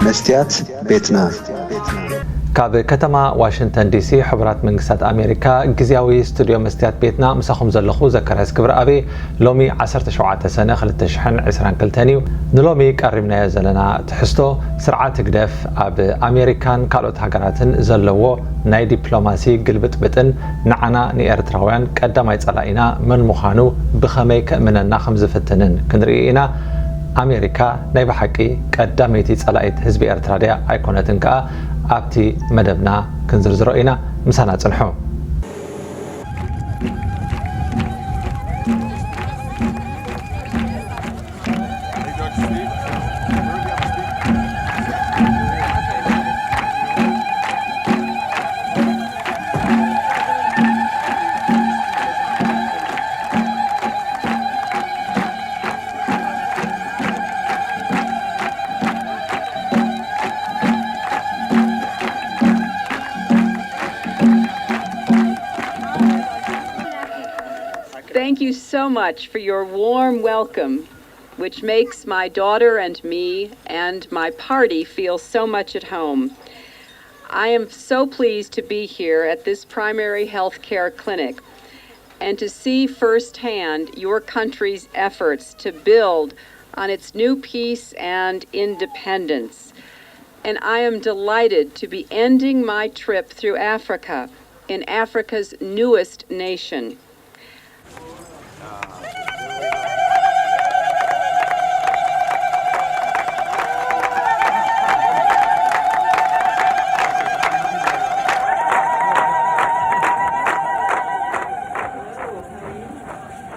መስትያት ቤትና። ካብ ከተማ ዋሽንግተን ዲሲ ሕቡራት መንግስታት ኣሜሪካ ግዝያዊ ስቱድዮ መስትያት ቤትና ምሳኹም ዘለኹ ዘካርያስ ክብረኣብ። ሎሚ ዓሰርተ ሸውዓተ ሰነ ክልተ ሽሕን ዕስራን ክልተን እዩ። ንሎሚ ቀሪብናዮ ዘለና ትሕዝቶ፣ ስርዓት ህግደፍ ኣብ ኣሜሪካን ካልኦት ሃገራትን ዘለዎ ናይ ዲፕሎማሲ ግልብጥብጥን ንዓና ንኤርትራውያን ቀዳማይ ጸላኢና መን ምዃኑ ብኸመይ ከእምነና ከም ዝፍትንን ክንርኢ ኢና። ኣሜሪካ ናይ ብሓቂ ቀዳመይቲ ጸላኢት ህዝቢ ኤርትራ ድያ ኣይኮነትን ከኣ ኣብቲ መደብና ክንዝርዝሮ ኢና። ምሳና ጽንሑ። Thank you so much for your warm welcome, which makes my daughter and me and my party feel so much at home. I am so pleased to be here at this primary health care clinic and to see firsthand your country's efforts to build on its new peace and independence. And I am delighted to be ending my trip through Africa in Africa's newest nation.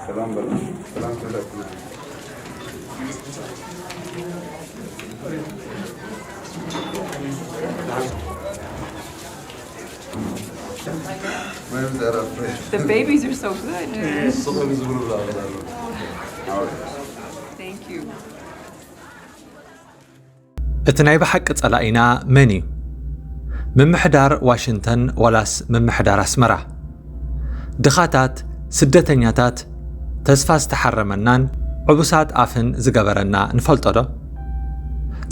ሰላም በሉ። ሰላም ክብለትና። ምንም ዘረፍ። The babies are so good. ስቕ ዝብሉ ብላ ብላ። Thank you. እቲ ናይ ብሓቂ ጸላኢና መን እዩ? ምምሕዳር ዋሽንተን ዋላስ ምምሕዳር ኣስመራ? ድኻታት፣ ስደተኛታት፣ ተስፋ ዝተሓረመናን ዕቡሳት ኣፍን ዝገበረና ንፈልጦ ዶ?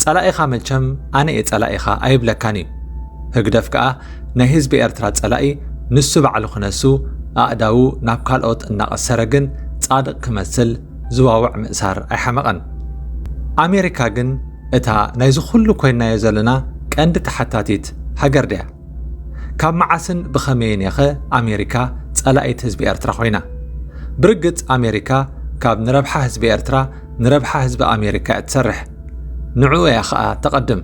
ጸላኢኻ መቸም ኣነ እየ ጸላኢኻ ኣይብለካን እዩ። ህግደፍ ከኣ ናይ ህዝቢ ኤርትራ ጸላኢ ንሱ ባዕሉ ክነሱ ኣእዳዉ ናብ ካልኦት እናቐሰረ ግን ጻድቕ ክመስል ዝዋውዕ ምእሳር ኣይሓመቐን። ኣሜሪካ ግን እታ ናይዚ ኩሉ ኮይንናዮ ዘለና ቀንዲ ተሓታቲት ሃገር ድያ? ካብ መዓስን ብኸመይን እያኸ ኣሜሪካ ጸላኢት ህዝቢ ኤርትራ ኮይና? ብርግጽ ኣሜሪካ ካብ ንረብሓ ህዝቢ ኤርትራ ንረብሓ ህዝቢ ኣሜሪካ እያ ትሰርሕ። ንዕኡ እያ ኸኣ ተቐድም።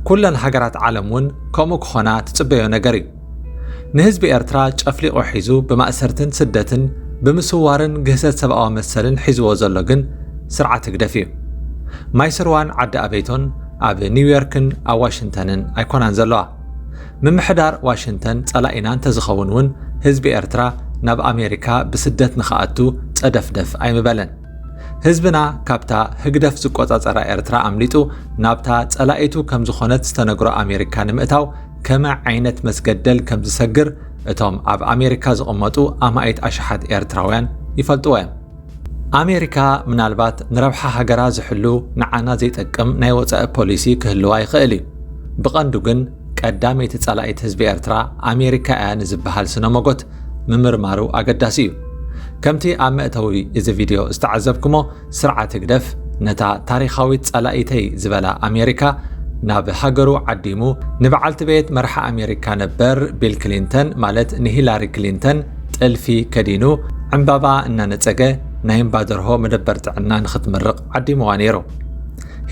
ኩለን ሃገራት ዓለም እውን ከምኡ ክኾና ትጽበዮ ነገር እዩ። ንህዝቢ ኤርትራ ጨፍሊቑ ሒዙ ብማእሰርትን ስደትን ብምስዋርን ግህሰት ሰብኣዊ መሰልን ሒዝዎ ዘሎ ግን ስርዓት ህግደፍ እዩ። ማይ ስርዋን ዓዲ ኣበይቶን ኣብ ኒውዮርክን ኣብ ዋሽንተንን ኣይኮናን ዘለዋ። ምምሕዳር ዋሽንተን ጸላኢና እንተዝኸውን እውን ህዝቢ ኤርትራ ናብ ኣሜሪካ ብስደት ንኽኣቱ ጸደፍደፍ ኣይምበለን። ህዝብና ካብታ ህግደፍ ዝቆጻጸራ ኤርትራ ኣምሊጡ ናብታ ጸላኢቱ ከም ዝኾነት ዝተነግሮ ኣሜሪካ ንምእታው ከመ ዓይነት መስገደል ከም ዝሰግር እቶም ኣብ ኣሜሪካ ዝቕመጡ ኣማኢት ኣሽሓት ኤርትራውያን ይፈልጥዎ እዮም። ኣሜሪካ ምናልባት ንረብሓ ሃገራ ዝሕሉ ንዓና ዘይጠቅም ናይ ወጻኢ ፖሊሲ ክህልዋ ይኽእል እዩ። ብቐንዱ ግን ቀዳመይቲ ጸላኢት ህዝቢ ኤርትራ ኣሜሪካ እያ ንዝበሃል ስነ ሞጎት ምምርማሩ ኣገዳሲ እዩ። ከምቲ ኣብ መእተዊ እዚ ቪድዮ ዝተዓዘብኩሞ ስርዓት ህግደፍ ነታ ታሪኻዊት ጸላኢተይ ዝበላ ኣሜሪካ ናብ ሃገሩ ዓዲሙ ንበዓልቲ ቤት መርሓ ኣሜሪካ ነበር ቢል ክሊንተን ማለት ንሂላሪ ክሊንተን ጥልፊ ከዲኑ ዕምባባ እናነጸገ ናይ እምባ ደርሆ መደበር ጥዕና ንኽትምርቕ ዓዲምዋ ነይሩ።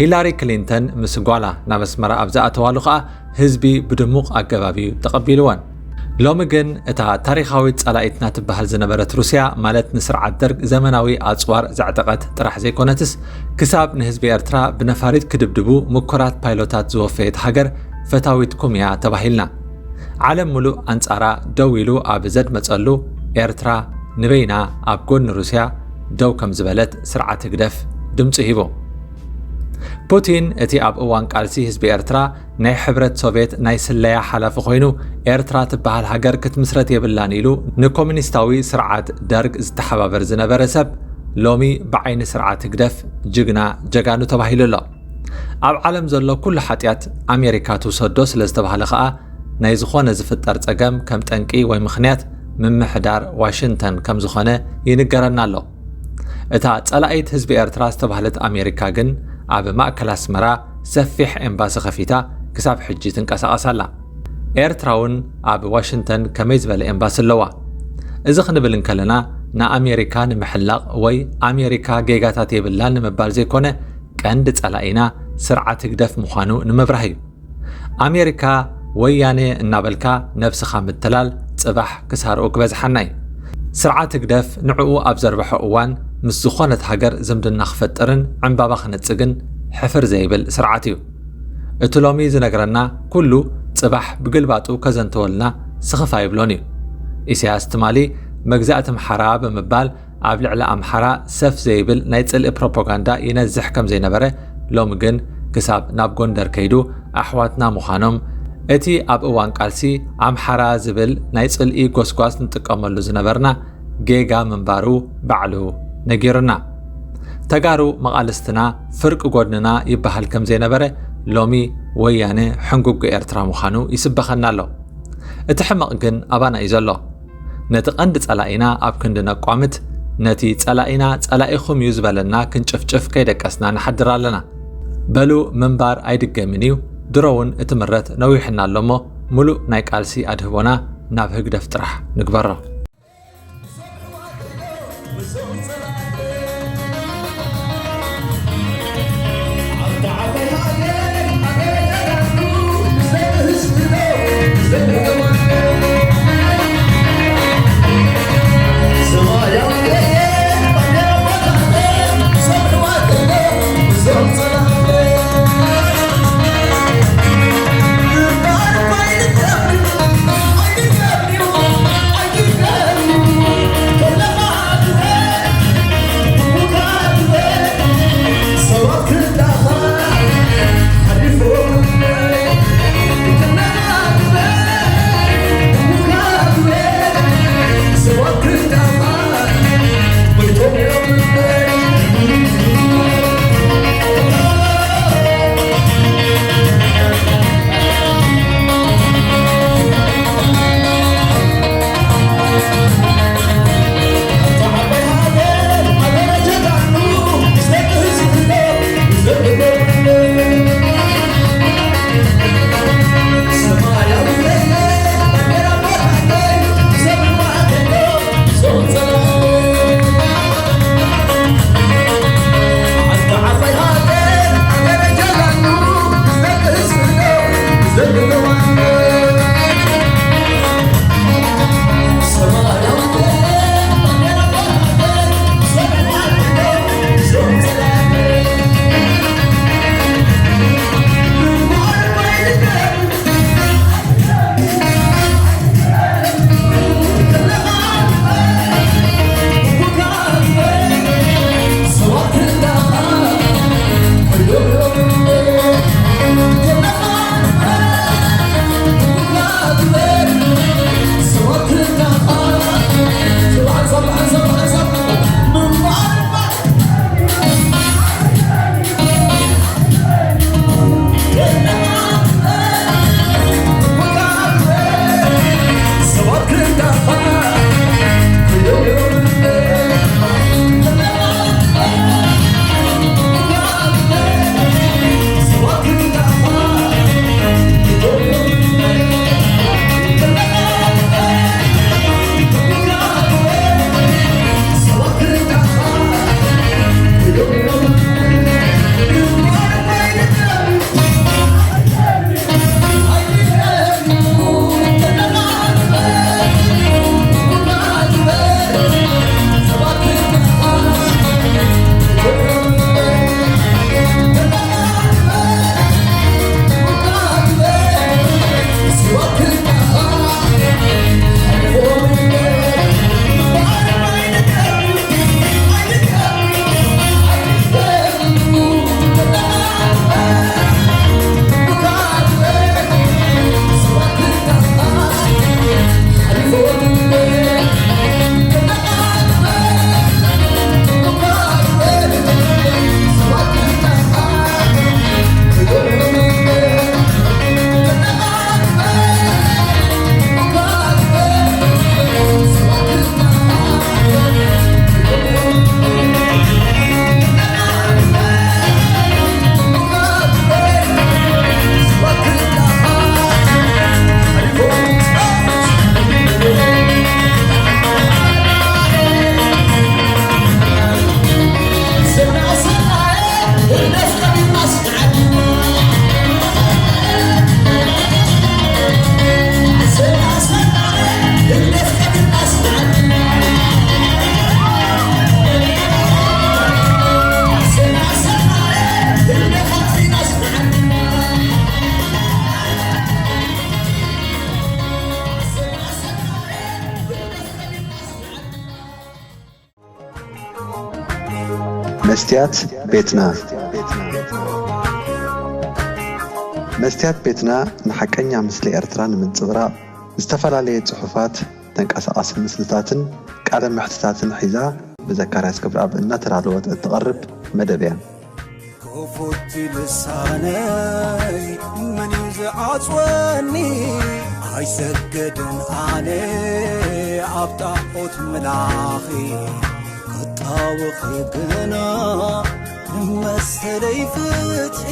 ሂላሪ ክሊንተን ምስ ጓላ ናብ ኣስመራ ኣብ ዝኣተዋሉ ከኣ ህዝቢ ብድሙቕ ኣገባብ እዩ ተቐቢልወን። ሎሚ ግን እታ ታሪኻዊት ጸላኢትና ትበሃል ዝነበረት ሩስያ ማለት ንስርዓት ደርግ ዘመናዊ ኣጽዋር ዘዕጠቐት ጥራሕ ዘይኮነትስ ክሳብ ንህዝቢ ኤርትራ ብነፋሪት ክድብድቡ ምኩራት ፓይሎታት ዝወፈየት ሃገር ፈታዊትኩም እያ ተባሂልና። ዓለም ሙሉእ ኣንጻራ ደው ኢሉ ኣብ ዘድመጸሉ ኤርትራ ንበይና ኣብ ጎኒ ሩስያ ደው ከም ዝበለት ስርዓት ህግደፍ ድምጹ ሂቡ። ፑቲን እቲ ኣብ እዋን ቃልሲ ህዝቢ ኤርትራ ናይ ሕብረት ሶቭየት ናይ ስለያ ሓላፊ ኮይኑ ኤርትራ ትበሃል ሃገር ክትምስረት የብላን ኢሉ ንኮሚኒስታዊ ስርዓት ደርግ ዝተሓባበር ዝነበረ ሰብ ሎሚ ብዓይኒ ስርዓት ህግደፍ ጅግና ጀጋኑ ተባሂሉ ኣሎ። ኣብ ዓለም ዘሎ ኩሉ ሓጢኣት ኣሜሪካ ትውሰዶ ስለ ዝተባህለ ከኣ ናይ ዝኾነ ዝፍጠር ጸገም ከም ጠንቂ ወይ ምኽንያት ምምሕዳር ዋሽንግተን ከም ዝኾነ ይንገረና ኣሎ። እታ ጸላኢት ህዝቢ ኤርትራ ዝተባህለት ኣሜሪካ ግን ኣብ ማእከል ኣስመራ ሰፊሕ ኤምባሲ ከፊታ ክሳብ ሕጂ ትንቀሳቐስ ኣላ። ኤርትራ እውን ኣብ ዋሽንግተን ከመይ ዝበለ ኤምባሲ ኣለዋ። እዚ ክንብል እንከለና ንኣሜሪካ ንምሕላቕ ወይ ኣሜሪካ ጌጋታት የብላን ንምባል ዘይኮነ ቀንዲ ጸላኢና ስርዓት ህግደፍ ምዃኑ ንምብራህ እዩ። ኣሜሪካ ወያነ እናበልካ ነብስኻ ምትላል ጽባሕ ክሳርኡ ክበዝሓና እዩ። ስርዓት ህግደፍ ንዕኡ ኣብ ዘርብሖ እዋን ምስ ዝኾነት ሃገር ዝምድና ክፈጥርን ዕምባባ ክነጽግን ሕፍር ዘይብል ስርዓት እዩ። እቲ ሎሚ ዝነግረና ኩሉ ጽባሕ ብግልባጡ ከዘንተወልና ስኽፍ ኣይብሎን እዩ። ኢሳያስ ትማሊ መግዛእቲ ኣምሓራ ብምባል ኣብ ልዕሊ ኣምሓራ ሰፍ ዘይብል ናይ ጽልኢ ፕሮፓጋንዳ ይነዝሕ ከም ዘይነበረ፣ ሎሚ ግን ክሳብ ናብ ጎንደር ከይዱ ኣሕዋትና ምዃኖም፣ እቲ ኣብ እዋን ቃልሲ ኣምሓራ ዝብል ናይ ጽልኢ ጎስጓስ ንጥቀመሉ ዝነበርና ጌጋ ምንባሩ ባዕሉ ነጊሩና። ተጋሩ መቓልስትና ፍርቂ ጎድንና ይበሃል ከም ዘይነበረ፣ ሎሚ ወያነ ሕንጉጎ ኤርትራ ምዃኑ ይስበኸና ኣሎ። እቲ ሕመቕ ግን ኣባና እዩ ዘሎ። ነቲ ቀንዲ ጸላኢና ኣብ ክንዲ ነቋምት፣ ነቲ ጸላኢና ጸላኢኹም እዩ ዝበለና ክንጭፍጭፍ ከይደቀስና ንሓድር ኣለና። በሉ ምንባር ኣይድገምን እዩ፣ ድሮ እውን እቲ ምረት ነዊሕና ኣሎ እሞ፣ ምሉእ ናይ ቃልሲ ኣድህቦና ናብ ህግደፍ ጥራሕ ንግበሮ። መስትያት ቤትና። መስትያት ቤትና ንሓቀኛ ምስሊ ኤርትራ ንምንጽብራቕ ዝተፈላለየ ጽሑፋት፣ ተንቀሳቓሲ ምስልታትን ቃለ መሕትታትን ሒዛ ብዘካርያስ ገብረኣብ እናተዳለወት እትቐርብ መደብ እያ። ክፉት ልሳነይ መን እዩ ዝዓጽወኒ? ኣይሰግድን ኣነ ኣብ ጣዖት ምላኺ፣ ክጣወኺ ግና መሰለይ ፍትሒ።